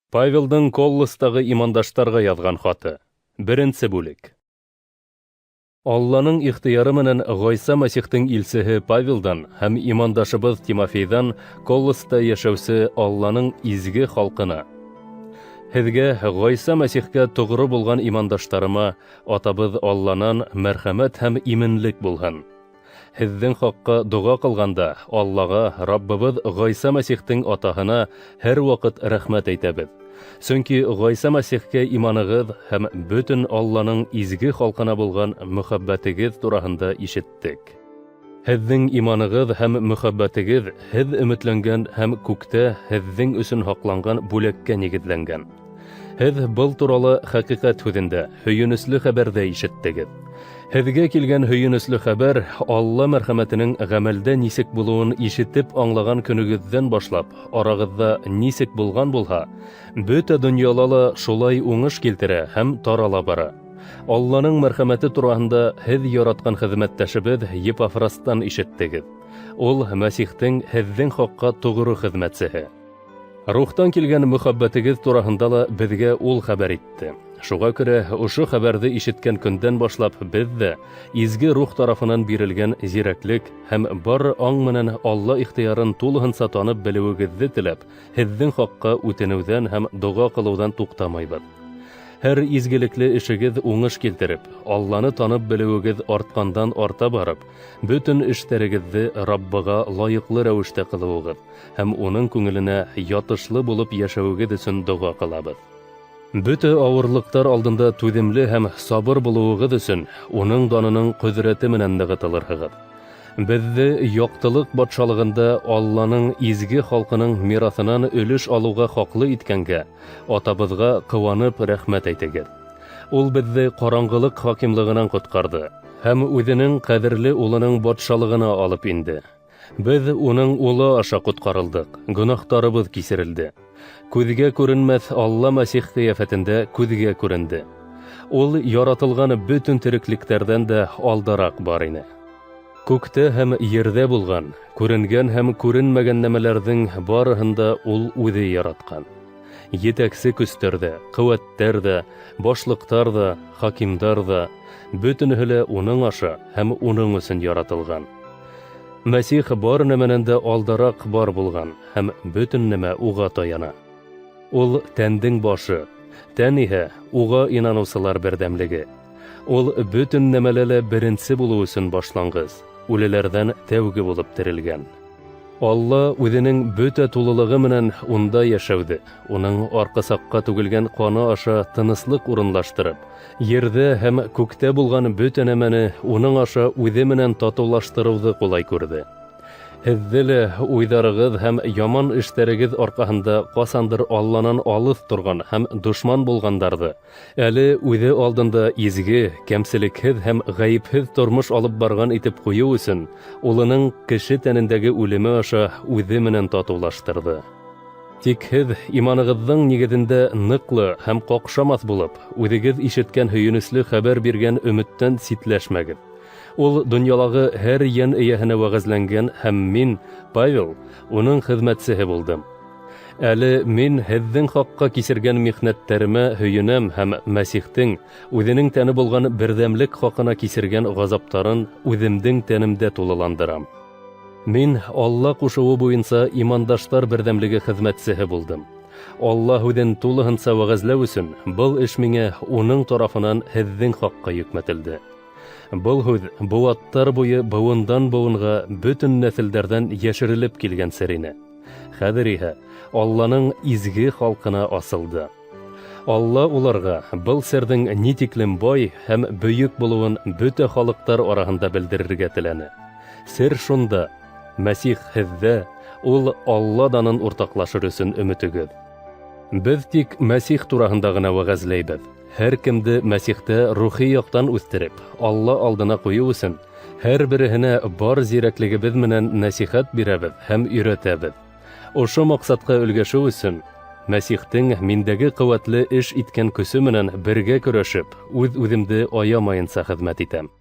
Павелдың Коллостағы имандаштарға яҙған хаты. Беренсе бүлек. Алланың ихтыяры менән Ғайса Мәсихтең илсеһе Павелдан һәм имандашыбыҙ Тимофейҙан Колоста йәшәүсе Алланың изге халҡына. Һеҙгә, Ғайса Мәсихкә тоғро булған имандаштарыма, Атабыҙ Алланан мәрхәмәт һәм именлек булһын. Һеҙҙең хаҡҡа доға ҡылғанда, Аллаға, Раббыбыҙ Ғайса Мәсихтең Атаһына һәр ваҡыт рәхмәт әйтәбеҙ. Сөнки Ғайса Мәсихкә иманығыҙ һәм бөтөн Алланың изге халҡына булған мөхәббәтегеҙ тураһында ишеттек. Һеҙҙең иманығыҙ һәм мөхәббәтегеҙ һеҙ өмөтләнгән һәм күктә һеҙҙең өсөн һаҡланған бүләккә нигеҙләнгән. Һеҙ был турала хәҡиҡәт һүҙендә, һөйөнөслө хәбәрҙә ишеттегеҙ. Һеҙгә килгән һөйөнөслө хәбәр Алла мәрхәмәтенең ғәмәлдә нисек булыуын ишетеп аңлаған көнөгөҙҙән башлап, арағыҙҙа нисек булған булһа, бөтә донъяла ла шулай уңыш килтерә һәм тарала бара. Алланың мәрхәмәте тураһында һеҙ яратҡан хеҙмәттәшебеҙ Епафрастан ишеттегеҙ. Ул Мәсихтең һеҙҙең хаҡҡа тоғро хеҙмәтсеһе. Рухтан килгән мөхәббәтегеҙ тураһында ла беҙгә ул хәбәр итте. Шуға күрә ошо хәбәрҙе ишеткән көндән башлап беҙ ҙә изге рух тарафынан бирелгән зирәклек һәм бар аң менән Алла ихтыярын тулыһынса танып белеүегеҙҙе теләп, һеҙҙең хаҡҡа үтенеүҙән һәм доға ҡылыуҙан туҡтамайбыҙ. Һәр изгелекле эшегеҙ уңыш килтереп, Алланы танып белеүегеҙ артҡандан арта барып, бөтөн эштәрегеҙҙе Раббыға лайыҡлы рәүештә ҡылыуығыҙ һәм уның күңеленә ятышлы булып йәшәүегеҙ өсөн доға ҡылабыҙ. Бөтә ауырлыҡтар алдында түҙемле һәм сабыр булыуығыҙ өсөн уның данының ҡөҙрәте менән нығытылырһығыҙ. Беҙҙе яҡтылыҡ батшалығында Алланың изге халҡының мираҫынан өлөш алыуға хаҡлы иткәнгә, Атабыҙға ҡыуанып рәхмәт әйтегеҙ. Ул беҙҙе ҡараңғылыҡ хакимлығынан ҡотҡарҙы һәм үҙенең ҡәҙерле улының батшалығына алып инде. Беҙ уның улы аша ҡотҡарылдыҡ, гөнаһтарыбыҙ кисерелде. Күҙгә күренмәҫ Алла Мәсих ҡиәфәтендә күҙгә күренде. Ул яратылған бөтөн тереклектәрҙән дә алдараҡ бар ине. Күктә һәм ерҙә булған, күренгән һәм күренмәгән нәмәләрҙең барыһын да ул үҙе яратҡан. Етәксе көстәр ҙә, ҡеүәттәр ҙә, башлыҡтар ҙа, хакимдар ҙа, бөтөнөһө лә уның аша һәм уның өсөн яратылған. Мәсих бар нәмәнән дә алдараҡ бар булған һәм бөтөн нәмә уға таяна. Ул тәндең башы, тән иһә уға инаныусылар берҙәмлеге. Ул бөтөн нәмәлә лә беренсе булыу өсөн башланғыс, үлеләрҙән тәүге булып терелгән. Алла үҙенең бөтә тулылығы менән унда йәшәүҙе, уның арҡасаҡҡа түгелгән ҡаны аша тыныслыҡ урынлаштырып, ерҙә һәм күктә булған бөтә нәмәне уның аша үҙе менән татыулаштырыуҙы ҡулай күрҙе. Һеҙҙе лә уйҙарығыҙ һәм яман эштәрегеҙ арҡаһында ҡасандыр Алланан алыҫ торған һәм дошман булғандарҙы, әле үҙе алдында изге, кәмселекһеҙ һәм ғәйепһеҙ тормош алып барған итеп ҡуйыу өсөн, улының кеше тәнендәге үлеме аша үҙе менән татыулаштырҙы. Тик һеҙ иманығыҙҙың нигеҙендә ныҡлы һәм ҡаҡшамаҫ булып, үҙегеҙ ишеткән һөйөнөслө хәбәр биргән өмөттән ситләшмәгеҙ. Ул донъялағы һәр йән эйәһенә вәғәзләнгән һәм мин, Павел, уның хеҙмәтсеһе булдым. Әле мин һеҙҙең хаҡҡа кисергән михнәттәремә һөйөнәм һәм Мәсихтең үҙенең тәне булған берҙәмлек хаҡына кисергән ғазаптарын үҙемдең тәнемдә тулыландырам. Мин Алла ҡушыуы буйынса имандаштар берҙәмлеге хеҙмәтсеһе булдым. Алла һүҙен тулыһынса вәғәзләү өсөн был эш миңә уның тарафынан һеҙҙең хаҡҡа йөкмәтелде. Был һүҙ быуаттар буйы быуындан быуынға бөтөн нәҫелдәрҙән йәшерелеп килгән сер ине. Хәҙер иһә Алланың изге халҡына асылды. Алла уларға был серҙең ни тиклем бай һәм бөйөк булыуын бөтә халыҡтар араһында белдерергә теләне. Сер шунда: Мәсих һеҙҙә, ул Алла данын уртаҡлашыр өсөн өмөтөгөҙ. Беҙ тик Мәсих тураһында ғына вәғәзләйбеҙ. Һәр кемде Мәсихтә рухи яҡтан үҫтереп, Алла алдына ҡуйыу өсөн, һәр береһенә бар зирәклегебеҙ менән нәсихәт бирәбеҙ һәм өйрәтәбеҙ. Ошо маҡсатҡа өлгәшеү өсөн, Мәсихтең миндәге ҡеүәтле эш иткән көсө менән бергә көрәшеп, үҙ-үҙемде аямайынса хеҙмәт итәм.